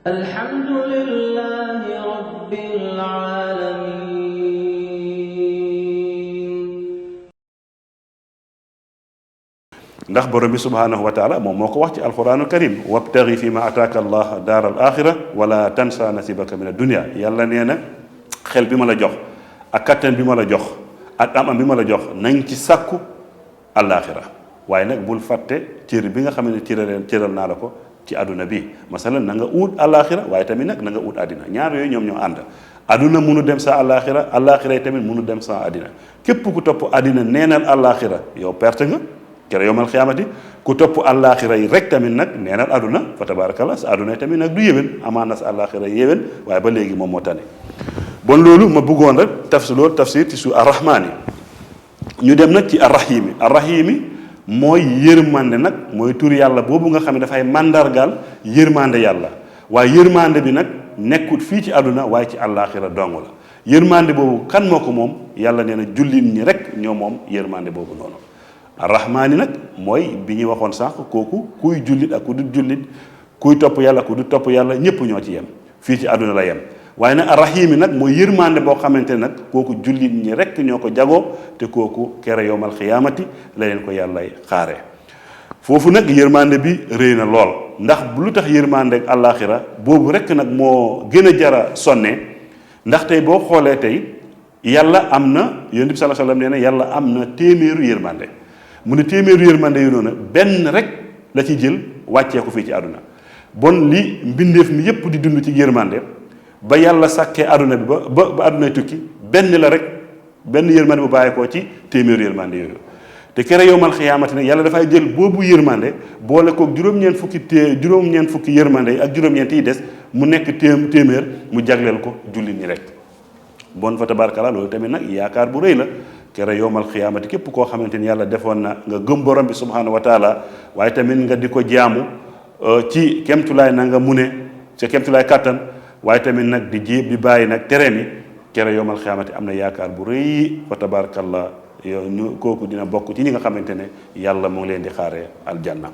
الحمد لله رب العالمين. ndax borom bi subhanahu wa taala moom moo ko wax ci alquranul karim wabtaghi fi ma ataaka allah daar al axira wala tansa nasibaka min addunia yàlla nee na xel bi ma la jox ak kattan bi ma la jox ak am bi ma la jox nañ ci sàkku alaxira waaye nag bul fàtte cër bi nga xam ne cëral naa la ko ci àdduna bi masalan na nga uut alaxira waaye tamit nag na nga uut àddina ñaar yooyu ñoom ñoo ànd àdduna munu dem sa alaxira alaxira yi tamit munu dem sa àddina képp ku topp àddina neenal alaxira yow perte nga kere yowmal xiyaamati ku topp àllaaxira yi rek tamit nag neenal aduna fa tabarakallah sa aduna yi tamit nag du yéwén amaan na sa àllaaxira yi yéwén waaye ba léegi moom moo tane bon loolu ma bëggoon rek tafsir ci su arrahmaani ñu dem nag ci arrahimi mooy yërmande nag mooy tur yàlla boobu nga xam ne dafay mandargaal yërmande yàlla waaye yërmande bi nag nekkut fii ci aduna waaye ci àllaaxira dong la yërmande boobu kan moo ko moom yàlla nee na jullit ñi rek ñoo moom yërmande boobu noonu arrahmaani nag mooy bi ñuy waxoon sànq kooku kuy jullit ak ku du jullit kuy topp yàlla ku du topp yàlla ñëpp ñoo ci yem fii ci àdduna la yem waaye nag arrahimi nag mooy yërmande boo xamante ne nag kooku jullit ñi rek ñoo ko jagoo te kooku kere yowmal xiyaamati la leen ko yàllay xaare foofu nag yërmande bi rëy na lool ndax lu tax yërmande ak àllaaxira boobu rek nag moo gën a jara sonne ndax tey boo xoolee tey yàlla am na yonent bi sallallahu alayhi wasallam nee na yàlla am na téeméeru yërmande mu ne téeméeru yërmande yu noonu benn rek la ci jël wàccee ko fii ci àdduna bon li mbindeef mi yépp di dund ci yërmande ba yàlla sàkkee àdduna bi ba àddunay tukki benn la rek benn yërmande bu bàyyeekoo ci téeméeru yërmande yooyu te kere yowmal xiyaamati nag yàlla dafay jël boobu yërmande boole koog juróom-ñeent fukki yërmande yi ak juróom-ñeent yi des mu nekk téeméer mu jagleel ko jullit ñi rek bon fa tabarakallah loolu tamit nag yaakaar bu rëy la kere yowmal xiyaamati képp koo xamante ni yàlla defoon na nga gëm borom bi subhanahu wa taala waaye tamit nga di ko jaamu ci kemtulaay na nga mune ca kemtulaay kàttan waaye tamit nag di jéeb di bàyyi nag tere mi kere yowmal xiyaamati am na yaakaar bu rëy fa tabarakallah yow ñu kooku dina bokk ci ñi nga xamante ne yàlla mu ngi leen di xaaree aljanna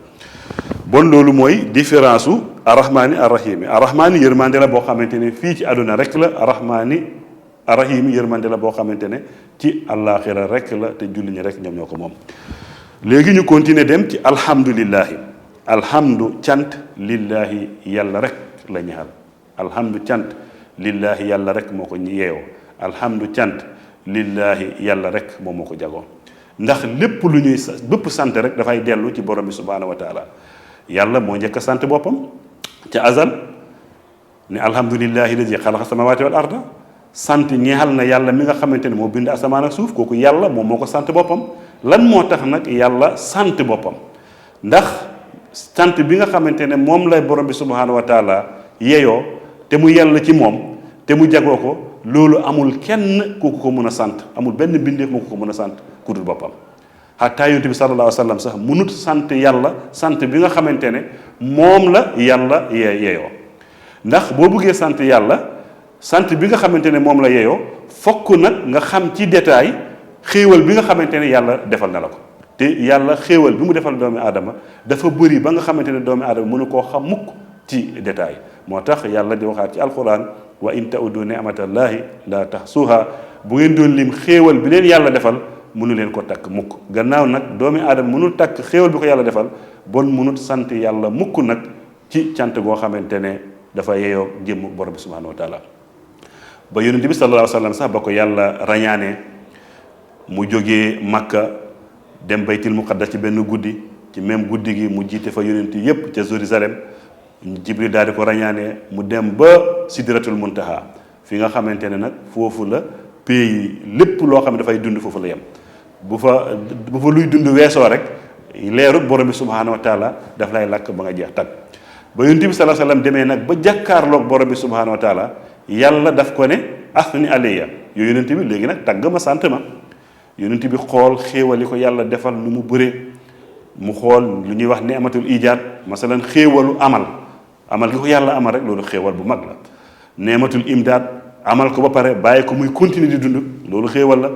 bon loolu mooy différence u arrahmaani arrahimi arrahmaani yërmande la boo xamante ne fii ci àdduna rek la arrahimi yërmande la boo xamante ne ci àllaaxira rek la te julli ñi rek ñoom ñoo ko moom léegi ñu continuer dem ci alhamdulillahi alhamdu cant lillahi yàlla rek la ñaxal alhamdu cant lillahi yàlla rek moo ko yeewoo alhamdu cant lillahi yàlla rek moom moo ko jagoo ndax lépp lu ñuy bépp sant rek dafay dellu ci borom bi subhanahu wa taala yàlla moo njëkk a sant boppam ca azal ne alhamdulillahi lazi xalaqa samawati wal arda sant ñeexal na yàlla mi nga xamante ne moo bind asamaan ak suuf kooku yàlla moom moo ko sant boppam lan moo tax nag yàlla sant boppam ndax sant bi nga xamante ne moom lay borom bi subhanahu wa taala yeyoo te mu yàlla ci moom te mu jagoo ko loolu amul kenn ku ko mën a sant amul benn bindeef moo ko mën a sant ku dul boppam xataa yonent bi sallallahu alayhi wa sallam sax mënut sant yàlla sant bi nga xamante ne moom la yàlla yeyoo ndax boo bëggee sant yàlla sant bi nga xamante ne moom la yeyoo fokk nag nga xam ci détail xéewal bi nga xamante ne yàlla defal na la ko te yàlla xéewal bi mu defal doomi aadama dafa bëri ba nga xamante ne doomi aadama mënu koo xam mukk ci détail moo tax yàlla di waxaat ci alquran wa in ta'uddu ni'matallahi la tahsuha bu ngeen doon lim xéewal bi leen yàlla defal mënu leen ko takk mukk gannaaw nag doomi aadama mënul takk xéewal bi ko yàlla defal bon mënul sant yàlla mukk nag ci cant goo xamante ne dafa yeyoo jëmm borom bi subhanahu wa taala ba yonent bi sallallahu alayhi wa sallam sax ba ko yàlla rañaane mu jógee Makka dem baytil muqaddas ci benn guddi ci même guddi gi mu jiite fa yonent yépp ca Jérusalem Jibril daal di ko rañaane mu dem ba sidratul muntaha fi nga xamante ne nag foofu la pays lépp loo xam ne dafay dund foofu la yem bu fa luy dund weesoo rek leeru borom bi subhanahu wa taala daf lay lakk ba nga jeex tag ba yonent bi sallallahu alayhi wa sallam demee nag ba jàkkaarloog borom bi subhanahu wa taala yàlla daf ko ne asni alayya yow yonent bi léegi nag tagg ma sant ma yonent bi xool xéewal yi ko yàlla defal nu mu bëree mu xool lu ñuy wax ni'matul ijaad masalan xéewalu amal gi ko yàlla amal rek loolu xéewal bu mag la ni'matul imdaad amal ko ba pare bàyyi ko muy continuer di dund loolu xéewal la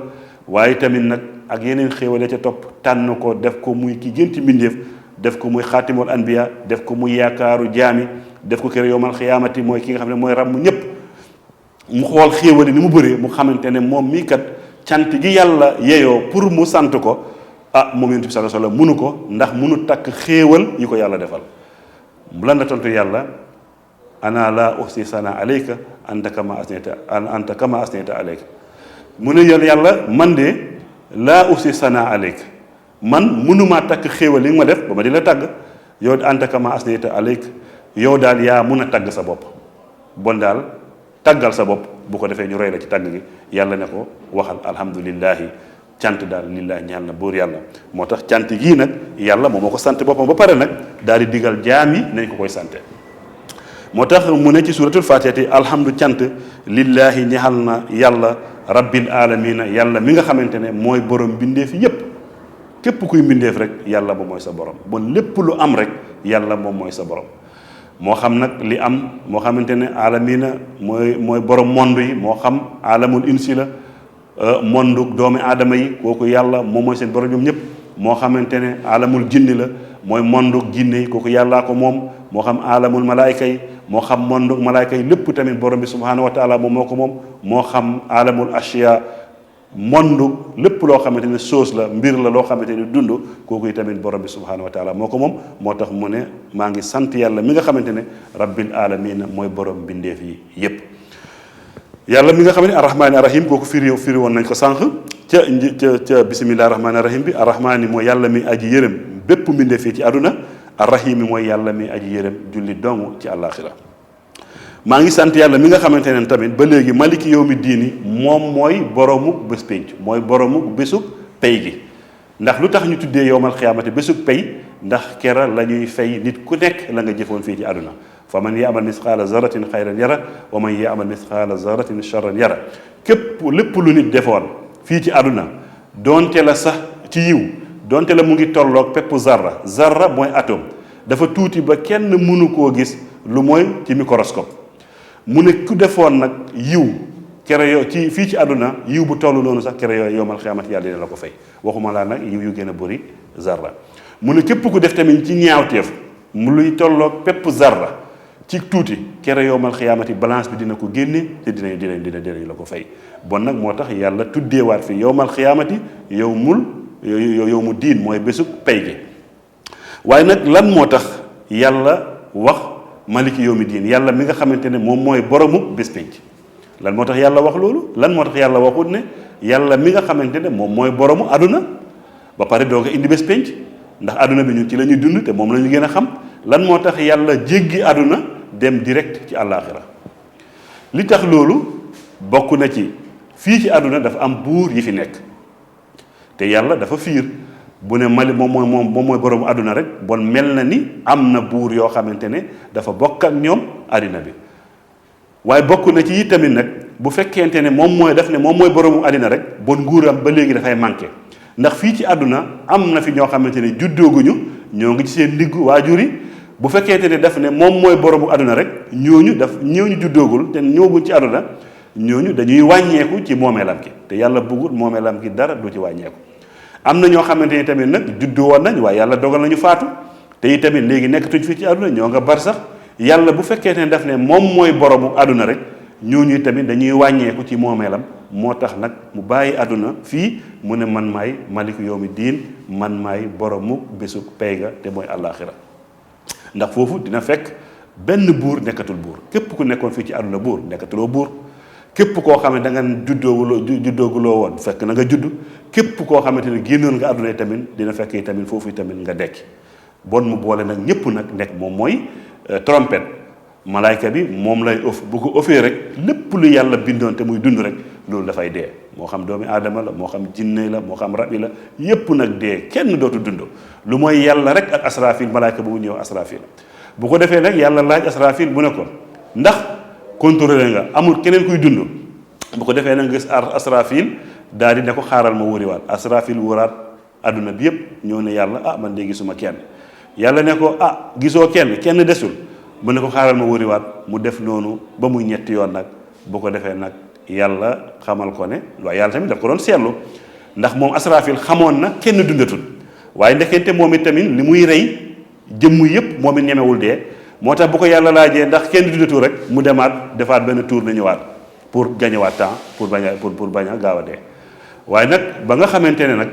waaye tamit nag ak yeneen xéewal ya ca topp tànn ko def ko muy ki gën ci mbindeef def ko muy xaatimul anbiya def ko muy yaakaaru jaami def ko kër yowmal xiyaamati mooy ki nga xam ne mooy ràmm ñëpp mu xool xéewali ni mu bëree mu xamante ne moom mii kat cant gi yàlla yeyoo pour mu sant ko moom yonent bi sallallahu alayhi wasallam munu ko ndax munu takk xéewal yi ko yàlla defal lan la tontu yàlla ana la uhsi sana alayka anta kama asnayta alayka mu ne yoon yàlla man de laa uhsi sana alayka man munumaa takk xéewal li nga ma def ba ma di la tàgg yow anta kama asnayta alayka yow daal yaa mun a tàgg sa bopp bon daal tàggal sa bopp bu ko defee ñu roy la ci tàgg gi yàlla ne ko waxal alhamdulillahi cant daal lillahi ñaal na buur yàlla moo tax cant gii nag yàlla moom moo ko sant boppam ba pare nag daal di digal jaam yi nañ ko koy sante moo tax mu ne ci suratul fatihati alhamdu cant lillahi ñaal na yàlla rabbil alamina yàlla mi nga xamante ne mooy borom mbindeef yépp képp kuy mbindeef rek yàlla moom mooy sa borom bon lépp lu am rek yàlla moom mooy sa borom moo xam nag li am moo xamante ne alamina mooy borom monde yi moo xam alamul insi la monde doomi aadama yi kooku yàlla moom mooy seen borom ñoom ñëpp moo xamante ne alamul jinni la mooy monde jinne yi kooku yàllaa ko moom moo xam alamul malaayka yi moo xam monde malaayka yi lépp tamit borom bi subhanahu wa taala moom moo ko moom moo xam alamul ashiya monde lépp loo xamante ne soos la mbir la loo xamante ne dund kooku tamit borom bi subhanahu wa taala moo ko moom moo tax mu ne maa ngi sant yàlla mi nga xamante ne rabbil alamina mooy borom bindeef yi yépp yàlla mi nga xam ne arrahmaani arrahim kooku firi woon nañ ko sànq ca bisimillahi rahmaani rahim bi arrahmaani mooy yàlla mi aji yërëm bépp mbindeef fii ci àdduna arrahim yi mooy yàlla mi aji yërëm julli dong ci àllaaxira maa ngi sant yàlla mi nga xamante ne tamit ba léegi maliki yawmi diini moom mooy boromu bés pénc mooy boromu bésug pay gi ndax lu tax ñu tuddee yowmal xiyaamati bésug pay ndax kera la ñuy fay nit ku nekk la nga jëfoon fii ci àdduna fa man yaamal misqaala zarratin xayran yara wa man yaamal misqaala zarratin charran yara lépp lu nit defoon fii ci àdduna donte la sax ci yiw donte la mu ngi tolloog peppu zarra mooy atome dafa tuuti ba kenn mënu koo gis lu mooy ci microscope mu ne ku defoon nag yiw kere yoo ci fii ci àdduna yiw bu toll noonu sax kere yooyu yowmal xiyaamati yàlla dina la ko fay waxuma laa nag yiw yu gën a bëri zarra mu ne képp ku def tamit ci ñaawteef mu luy tolloog pepp zarra ci tuuti kere yowmal xiyaamati balance bi dina ko génne te dinañ la ko fay bon nag moo tax yàlla tuddeewaat fi yowmal xiyaamati yow mu diin mooy bésug pay gi waaye nag lan moo tax yàlla wax maliki yawmi diin yàlla mi nga xamante ne moom mooy boromu bés penc lan moo tax yàlla wax loolu lan moo tax yàlla waxut ne yàlla mi nga xamante ne moom mooy boromu àdduna ba pare doo ko indi bés penc ndax àdduna bi ñun ci la ñuy dund te moom la ñu gën a xam lan moo tax yàlla jéggi àdduna dem direct ci àllaaxira li tax loolu bokk na ci fii ci àdduna dafa am buur yi fi nekk te yàlla dafa fiir bu ne mali moom mooy boromu àdduna rek bon mel na ni am na buur yoo xamante ne dafa bokk ak ñoom àddina bi waaye bokk na ci yi tamit nag bu fekkente ne moom mooy boromu àddina rek bon nguuram ba léegi dafay manqué ndax fii ci àdduna am na fi ñoo xamante ne juddooguñu ñoo ngi ci seen ndiggu waajur yi bu fekkente ne daf ne moom mooy boromu àdduna rek ñooñu juddoogul te ñëwaguñ ci àdduna ñooñu dañuy wàññeeku ci moomeelam gi te yàlla bëggul moomeelam gi dara du ci wàññeeku am na ñoo xamante ni tamit nag juddu woon nañ waaye yàlla dogal nañu faatu te i tamit léegi nekkatuñ fii ci àdduna ñoo nga bar sax yàlla bu fekkente ne daf ne moom mooy boromu àdduna rek ñooñu tamit dañuy wàññeeku ci moomeelam moo tax nag mu bàyyi àdduna fii mu ne man maay maliku yawmi diin man maay boromu bésu pay ga te mooy àllaaxira ndax foofu dina fekk benn buur nekkatul buur képp ku nekkoon fii ci àdduna buur nekkatuloo buur képp koo xam ne da nga juddooguloo woon fekk na nga judd képp koo xamante ne génnoon nga àdduna yi tamit dina fekk yi tamit foofu tamit nga dekki bon mu boole nag ñëpp nag nekk moom mooy trompette malaayka bi moom lay bu ko ëffee rek lépp lu yàlla bindoon te muy dund rek loolu dafay dee moo xam doomi aadama la moo xam jinne la moo xam rabi la yépp nag dee kenn dootu dund lu mooy yàlla rek ak asrafil malaayka bu mu ñëw asrafil bu ko defee nag yàlla laaj asrafil bu ne ko ndax contrôlé nga amul keneen kuy dund bu ko defee nag nga gis asrafil daal di ne ko xaaral ma wëriwaat asrafil wëraat adduna bi yépp ñëw ne yàlla man de gisuma kenn yàlla ne ko gisoo kenn desul mu ne ko xaaral ma wëriwaat mu def noonu ba muy ñetti yoon nag bu ko defee nag yàlla xamal ko ne waaye yàlla tamit daf ko doon seetlu ndax moom asrafil xamoon na kenn dundatul waaye ndekente moom it tamit li muy rey jëmm yëpp moom it ñemewul dee moo tax bu ko yàlla laajee ndax kenn dundatu rek mu demaat defaat benn tour na ñëwaat pour gañewaat temps pour bañ a gaaw a dee waaye nag ba nga xamante ne nag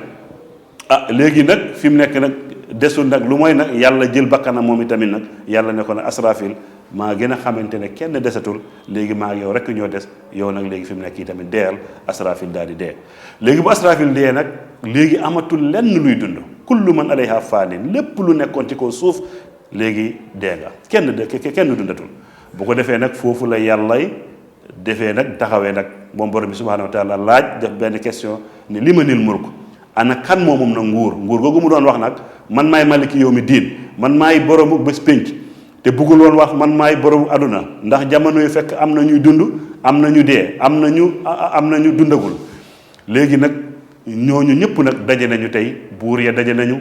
léegi nag fi mu nekk nag desul nag lu mooy nag yàlla jël bakkanam moom itamit nag yàlla ne ko nag asrafil maa gën a xamante ne kenn desatul léegi maa yow rek ñoo des yow nag léegi fi mu nekk yi tamit deyal asrafil daal di dee léegi bu asrafil dee nag léegi amatul lenn luy dund kullu man alayha faanin lépp lu nekkoon ci kaw suuf léegi dee nga kenn dundatul bu ko defee nag foofu la yàllay defee nag taxawee nag moom borom bi subhanahu wa taala laaj def benn question ne li ma nil mulk ana kan moom na nguur googu mu doon wax nag man maay maliki yow mi diin man maay boromu bés pénc te bëggul woon wax man maay boromu aduna ndax jamono yu fekk am na ñuy dund am na ñu dee am na ñu dundagul léegi nag ñooñu ñëpp nag daje nañu tey buur ya daje nañu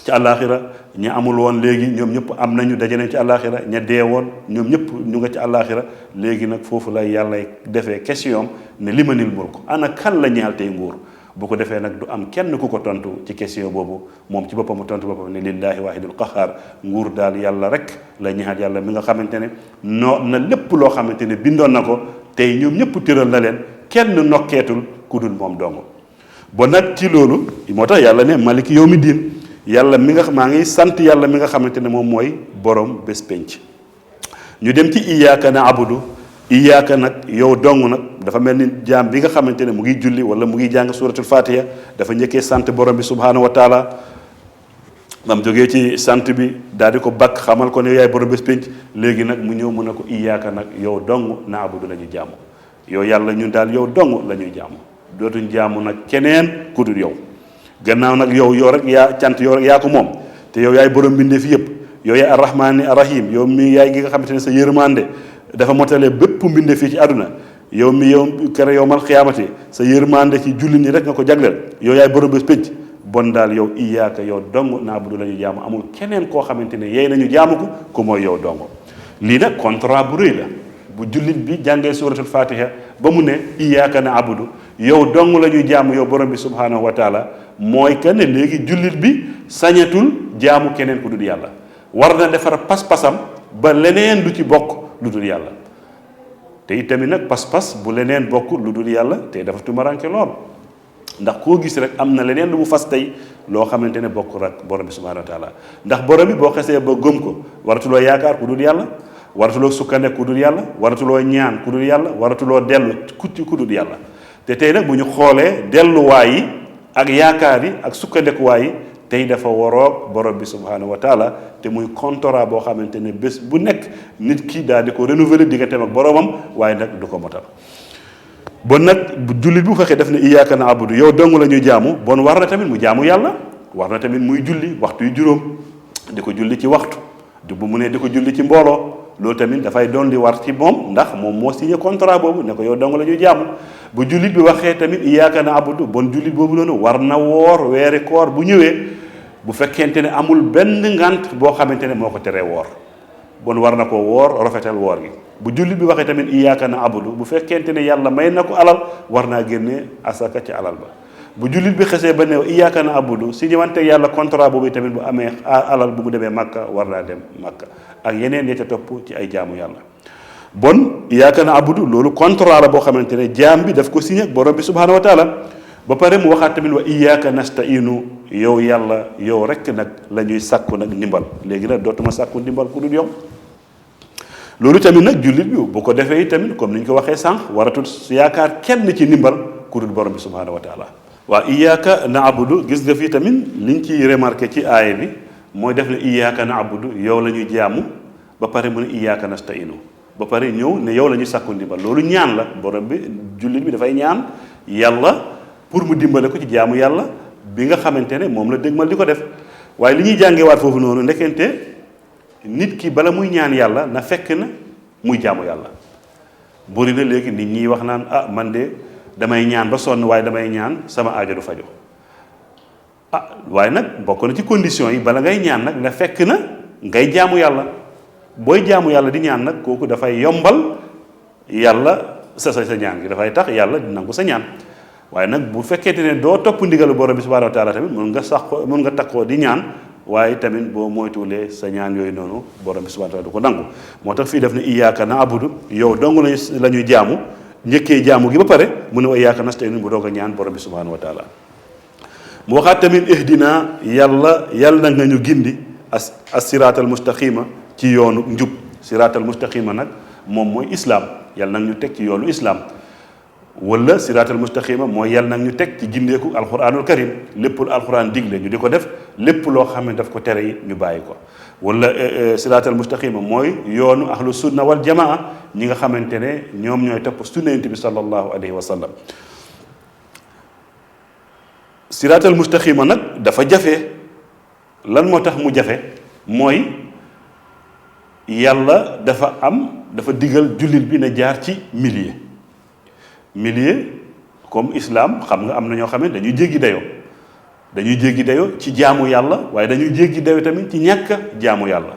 ci àllaaxira ña amul woon léegi ñoom ñëpp am nañu daje nañu ci àllaaxira ña dee woon ñoom ñëpp ñu nga ci àllaaxira léegi nag foofu la yàlla defee question ne li ma nil mulk ana kan la ñaal tey nguur bu ko defee nag du am kenn ku ko tontu ci question boobu moom ci boppam mu tontu boppam ne lillahi wahidul qahar nguur daal yàlla rek la ñaal yàlla mi nga xamante ne noo na lépp loo xamante ne bindoon na ko tey ñoom ñëpp tëral na leen kenn nokkeetul ku dul moom dong bon nag ci loolu moo tax yàlla ne maliki yawmi diin yàlla mi nga maa ngi sant yàlla mi nga xamante ne moom mooy borom bés penc ñu dem ci iyyaka na'budu iyyaka nag yow dong nag dafa mel ni jaam bi nga xamante ne mu ngi julli wala mu ngi jàng suratul fatiha dafa njëkkee sant borom bi subhanahu wa taala bam jógee ci sant bi daal di ko bakk xamal ko ne yaay borom bés penc léegi nag mu ñëw mu ne ko iyyaka nag yow dong na'budu la ñuy jaamu yow yàlla ñun daal yow dong la ñuy jaamu dootuñ jaamu nag keneen ku dul yow gannaaw nag yow rek yaa cant yow rek yaa ko moom te yow yaay borom bindee fi yëpp yow yaay arrahmaani arrahim yow mi yaay gi nga xamante ne sa yërmande dafa motalee bépp mbinde fii ci àdduna yow mi yow kere yow mal xiyaamati sa yërmande ci jullit ñi rek nga ko jagleel yow yaay borom bés pénc bon daal yow iyaaka yow dong naabudu la ñu jaamu amul keneen koo xamante ne yeey nañu jaamu ko ku mooy yow dong lii nag contrat bu rëy la bu jullit bi jàngee suratul fatiha ba mu ne iyaaka naabudu yow dong la ñuy jaamu yow borom bi subhanahu wa taala mooy que ne léegi jullit bi sañatul jaamu keneen ku dul yàlla war na defar pas-pasam ba leneen du ci bokk lu dul yàlla te itamit nag pas-pas bu leneen bokk lu dul yàlla te dafa tumaranke lool ndax koo gis rek am na leneen lu mu fas tey loo xamante ne bokk rek borom bi subhanahu wa taala ndax borom bi boo xesee ba gëm ko waratuloo yaakaar ku dul yàlla waratuloo sukkande ku dul yàlla waratuloo ñaan ku dul yàlla waratuloo dellu ku dul yàlla te tey nag bu ñu xoolee delluwaay yi ak yaakaar yi ak sukkandekuwaay yi tey dafa waroog borom bi subhanahu wa taala te muy contrat boo xamante ne bés bu nekk nit ki daal di ko renouveler digganteem ak boromam waaye nag du ko motal bon nag bu jullit bu fekkee def ne iyyaka na'budu yow dong la ñuy jaamu bon war na tamit mu jaamu yàlla war na tamit muy julli waxtu yu juróom di ko julli ci waxtu du bu mu ne di ko julli ci mbooloo loolu tamit dafay doon di war ci moom ndax moom moo signé contrat boobu ne ko yow dong la ñuy jaamu bu jullit bi waxee tamit iyyaka na'budu bon jullit boobu noonu war na woor weeri koor bu ñëwee bu fekkente ne amul benn ngant boo xamante ne moo ko teree woor bon war na ko woor rafetal woor gi bu jullit bi waxee tamit iyyaka na'budu bu fekkente ne yàlla may na ko alal war naa génnee asaka ci alal ba bu jullit bi xesee ba ne iyyaka na'budu si ñëwante yàlla contrat boobu tamit bu amee alal bu mu demee Makka war naa dem Makka ak yeneen ya ca topp ci ay jaamu yàlla bon iyyaka na'budu loolu contrat la boo xamante ne jaam bi daf ko signé ak borom bi subhanahu wa taala ba pare mu waxaat tamit wa iyyaka nasta'inu yow yàlla yow rek nag la ñuy sàkku nag ndimbal léegi nag dootuma sàkku ndimbal ku dul yow loolu tamit nag jullit bi bu ko defee tamit comme ni ñu ko waxee sànq waratul yaakaar kenn ci ndimbal ku dul borom bi subhanahu wa taala waa iyyaka na'budu gis nga fii tamit liñ ciy remarqué ci aaya bi mooy def ne iyyaka na'budu yow la ñuy jaamu ba pare mu ne iyyaka nasta'inu ba pare ñëw ne yow la ñuy sàkku ndimbal loolu ñaan la borom bi jullit bi dafay ñaan yàlla pour mu dimbale ko ci jaamu yàlla bi nga xamante ne moom la dégmal di ko def waaye li ñuy jàngewaat foofu noonu ndekente nit ki bala muy ñaan yàlla na fekk na muy jaamu yàlla bëri na léegi nit ñi wax naan ah man de damay ñaan ba sonn waaye damay ñaan sama aajo du fajo waaye nag bokk na ci condition yi bala ngay ñaan nag na fekk na ngay jaamu yàlla booy jaamu yàlla di ñaan nag kooku dafay yombal yàlla sa ñaan gi dafay tax yàlla di nangu sa ñaan waaye nag bu fekkente ne doo topp ndigalu borom bi subhanahu wa taala tamit mën nga takkoo di ñaan waaye tamit boo moytuwulee sa ñaan yooyu noonu borom bi subhanahu wa taala du ko nangu moo tax fii def ne iyyaka na'budu yow dong la ñuy jaamu njëkkee jaamu gi ba pare mu ne wa iyyaka nasta'in bu doog a ñaan borom bi subhanahu wa taala mu waxaat tamit ihdina yàlla na nga ñu gindi as siraatal mustaqima ci yoonu njub siraatal mustaqima nag moom mooy islam yàlla nag ñu teg ci yoonu islam wala siraatal mustaqima mooy yàlla nag ñu teg ci gindeeku alquranul karim lépp lu alquran digle ñu di ko def lépp loo xam ne daf ko tere yi ñu bàyyi ko wala siraatal mustaqima mooy yoonu ahlu sunna wal jamaa ñi nga xamante ne ñoom ñooy topp sunna yonent bi sallallahu alayhi wa sallam siraatal mustaqima nag dafa jafe lan moo tax mu jafe mooy yàlla dafa digal jullit bi na jaar ci milieu comme islam xam nga am na ñoo xam ne dañuy jéggi dayoo ci jaamu yàlla waaye dañuy jéggi dayoo tamit ci ñàkk jaamu yàlla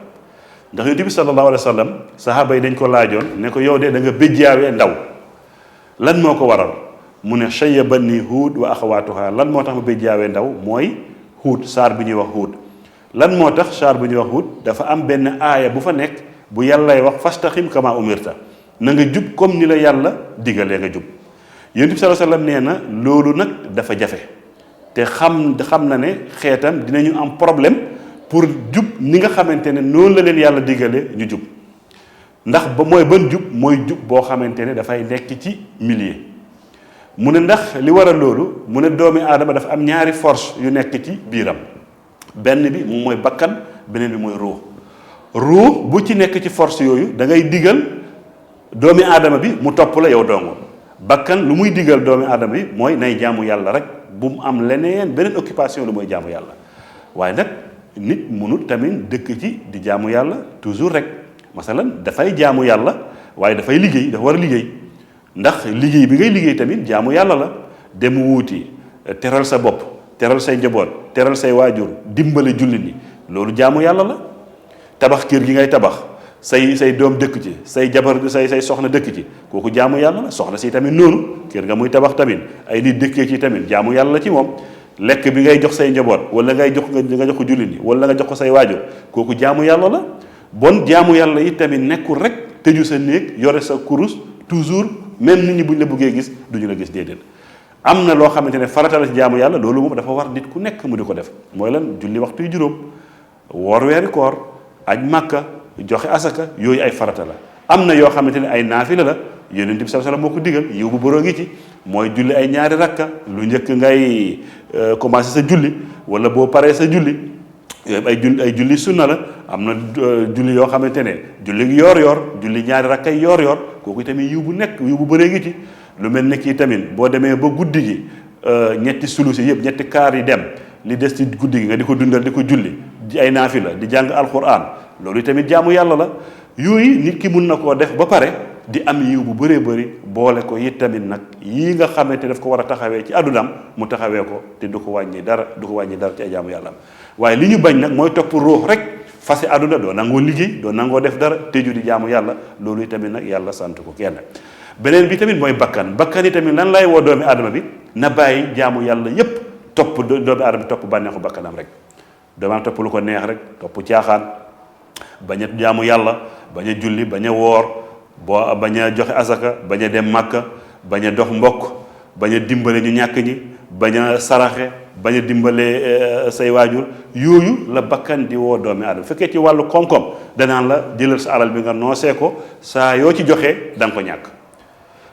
ndax yonent bi sallallahu alayhi wa sallam sahaaba yi dañ ko laajoon ne ko yow de da nga béjjaawee ndaw lan moo ko waral mu ne shayyabani huud wa axawaatuha lan moo tax ma béjjaawee ndaw mooy huud saar bi ñuy wax huud lan moo tax saar bi ñuy wax huud dafa am benn aaya bu fa nekk bu yàllay wax fastaxim kama umirta na nga jub comme ni la yàlla digalee nga jub yonent bi sallallahu alayhi wa sallam nee na loolu nag dafa jafe te xam na ne xeetam dinañu am problème pour jub ni nga xamante ne noonu la leen yàlla digalee ñu jub ndax mooy ban jub mooy jub boo xamante ne dafay nekk ci milieu mu ne ndax li waral loolu mu ne doomi aadama dafa am ñaari force yu nekk ci biiram benn bi moom mooy bakkan beneen bi mooy ruux bu ci nekk ci force yooyu da ngay digal doomi aadama bi mu topp la yow dongo bakkan lu muy digal doomi aadama bi mooy nay jaamu yàlla rek bu mu am leneen beneen occupation lu mooy jaamu yàlla waaye nag nit mënul tamit dëkk ci di jaamu yàlla toujours rek masalan dafay jaamu yàlla waaye dafay liggéey dafa war a liggéey ndax liggéey bi ngay liggéey tamit jaamu yàlla la dem wuuti teral sa bopp teral say njaboot teral say waajur dimbale jullit ñi loolu jaamu yàlla la tabax kër gi ngay tabax say doom dëkk ci say jabar say soxna dëkk ci kooku jaamu yàlla la soxna si tamit noonu kër nga muy tabax tamit ay nit dëkkee ci tamit jaamu yàlla la ci moom lekk bi ngay jox say njaboot wala nga jox ko jullit ñi wala nga jox ko say waajur kooku jaamu yàlla la bon jaamu yàlla yi tamit nekkul rek tëju sa néeg yore sa kurus toujours même nit ñi buñ la bëggee gis duñu la gis déedéet am na loo xamante ne farata la ci jaamu yàlla loolu moom dafa war nit ku nekk mu di ko def mooy lan julli waxtu yu juróom woor weeri koor aj màkka joxe asaka yooyu ay farata la am na yoo xamante ne ay naafila la yonent bi sallallahu alayhi wasallam moo ko digal yow bu boroo ngi ci mooy julli ay ñaari rakka lu njëkk ngay commencé sa julli wala boo paree sa julli yooyu ay julli sunna la am na julli yoo xamante ne julli yoor julli ñaari rakka yi yoor kooku tamit yiw bu bëree ngi ci lu mel ne kii tamit boo demee ba guddi gi ñetti sulusi yëpp ñetti kaar yi dem li des ci guddi gi nga di ko dundal di ko julli di ay naafila di jàng alquran loolu tamit jaamu yàlla la yooyu nit ki mun na koo def ba pare di am yiw bu bëree bëri boole ko it tamit nag yii nga xamante daf ko war a taxawee ci àddunaam mu taxawee ko te du ko wàññi dara ci ay jaamu yàlla am waaye li ñu bañ nag mooy topp ruux rek fase àdduna doo nangoo liggéey doo nangoo def dara tëju di jaamu yàlla loolu tamit nag yàlla sant ko kenn beneen bi tamit mooy bakkan yi tamit lan lay woo doomi aadama bi na bàyyi jaamu yàlla yépp topp doomi aadama bi topp bànneexu bakkanam rek doomaam topp lu ko neex rek topp caaxaan bañ a jaamu yàlla bañ a julli bañ a woor bañ a joxe asaka bañ a dem màkka bañ a dox mbokk bañ a dimbale ñu ñàkk ñi bañ a saraxe bañ a dimbale say waajur yooyu la bakkan di woo doomi aadama fekkee ci wàllu koom-koom danaan la jëlal sa alal bi nga noosee ko saa yoo ci joxee da nga ko ñàkk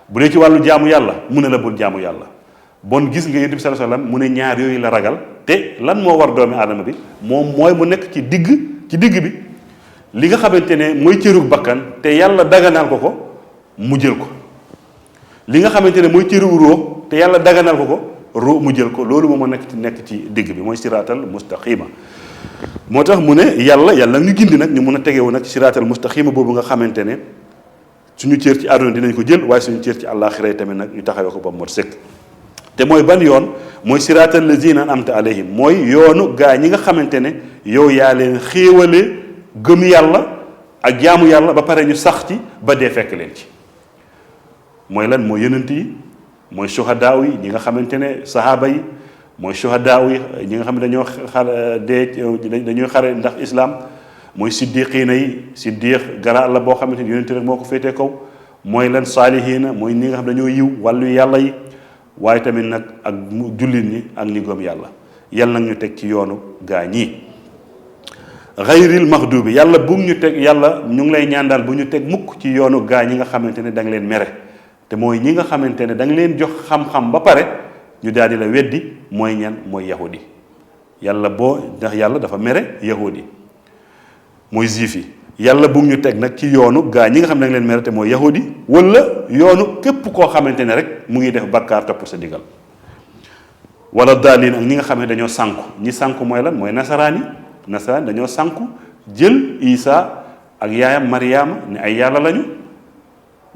bu dee ci wàllu jaamu yàlla mu ne la bul jaamu yàlla bon gis nga Yonent bi sallallahu alayhi wasallam mu ne ñaar yooyu la ragal te lan moo war doomi aadama bi moom mooy mu nekk ci digg bi li nga xamante ne mooy cërug bakkan te yàlla daganal ko mu jël ko li nga xamante ne mooy cërug ruux te yàlla daganal ko ruux mu jël ko loolu moom moo nekk ci digg bi mooy siraatal mustaqima moo tax mu ne yàlla ñu gindi nag ñu mun a tegewu nag siraatal mustaqima boobu nga xamante ne suñu cër ci àdduna dinañ ko jël waaye suñu cër ci àllaaxira tamit nag ñu taxawee ko ba mot sëkk te mooy ban yoon mooy siraatal lazina an'amta alayhim mooy yoonu gaa ñi nga xamante ne yow yaa leen xéewale gëm yàlla ak jaamu yàlla ba pare ñu sax ci ba dee fekk leen ci mooy lan mooy yonent yi mooy suhadaaw yi ñi nga xamante ne sahaaba yi mooy shuhadaa yi ñi nga xam ne dañoo dañuy xare ndax islam mooy siddiqiina yi siddiq gara la boo xamante ni yonente rek moo ko féetee kaw mooy lan saalihiina mooy ñi nga xam dañoo yiw wàllu yàlla yi waaye tamit nag ak jullit ñi ak ñi gëm yàlla yàlla nag ñu teg ci yoonu gaa ñii xayril maxdubi yàlla bu ñu teg yàlla ñu ngi lay ñaan daal bu ñu teg mukk ci yoonu gaa ñi nga xamante ne da nga leen mere te mooy ñi nga xamante ne da nga leen jox xam-xam ba pare ñu daal di la weddi mooy ñan mooy yahudi yàlla ndax yàlla dafa mere yahudi mooy juif yi yàlla bu ñu teg nag ci yoonu gaa ñi nga xam ne da nga leen mere te mooy yahudi wala yoonu képp koo xamante ne rek mu ngi def bakkaar topp sa digal wala daalin ak ñi nga xam ne dañoo sànku ñi sànku mooy lan mooy nasaraan dañoo sànku jël Isa ak yaayam Mariama ne ay yàlla lañu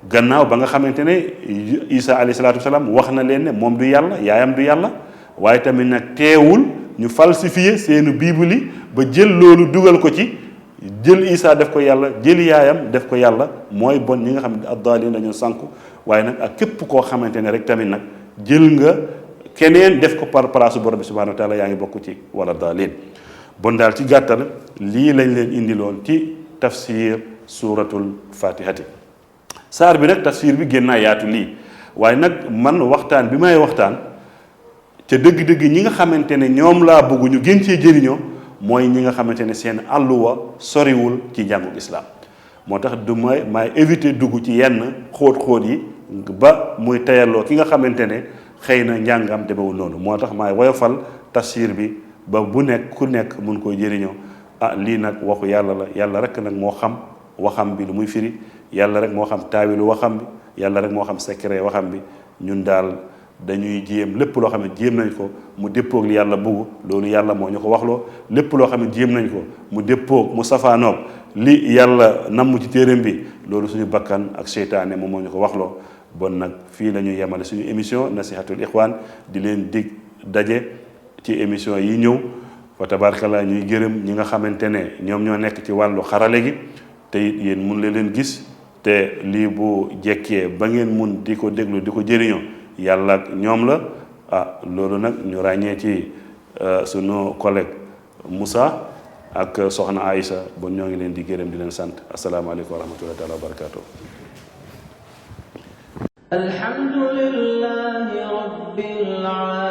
gannaaw ba nga xamante ne Isa alayhi salaatu wasalaam wax na leen ne moom du yàlla yaayam du yàlla waaye tamit nag teewul ñu falsifié seenu bible yi ba jël loolu dugal ko ci jël Isa def ko yàlla jël yaayam def ko yàlla mooy bon ñi nga xam ne ad-daalin dañoo sànku waaye nag ak képp koo xamante ne rek tamit nag jël nga keneen def ko par place borom bi subhanahu wa taala yaa ngi bokk ci wala daalin bon daal ci gàttal lii lañ leen indiloon ci tafsir suratul fatihati saar bi nag tafsir bi gën naa yaatu lii waaye nag man waxtaan bi may waxtaan ca dëgg-dëgg ñi nga xamante ne ñoom laa bëgg ñu gën cee jëriñoo mooy ñi nga xamante ne seen àlluwa soriwul ci njàngum islam moo tax du may éviter dugg ci yenn xóot-xóot yi ba muy tayalloo ki nga xamante ne xëy na njàngam demewul noonu moo tax maay woyofal tafsir bi ba bu nekk ku nekk mun koy jëriñoo lii nag waxu yàlla la yàlla rek nag moo xam waxam bi lu muy firi yàlla rek moo xam taawilu waxam bi yàlla rek moo xam secret waxam bi ñun daal dañuy jéem lépp loo xam ne jéem nañ ko mu déppoog li yàlla bugg loolu yàlla moo ñu ko waxloo lépp loo xam ne jéem nañ ko mu déppoog mu safaanoog li yàlla namm ci téeram bi loolu suñu bakkan ak seytaane moom moo ñu ko waxloo bon nag fii la ñuy yemale suñu émission nasihatul ixwaan di leen dig daje ci émission yi ñëw fa tabaarkalla ñuy gërëm ñi nga xamante ne ñoom ñoo nekk ci wàllu xarale gi te it yéen mun leen gis te lii bu jekkee ba ngeen mun di ko déglu di ko jëriñoo yàlla ak ñoom la loolu nag ñu ràññee ci sunu collègue Moussa ak soxna Aïssa bon ñoo ngi leen di gërëm di leen sant asalaamaaleykum wa rahmatullahi taala wa barakatuh alhamdulillahi rabbil alamin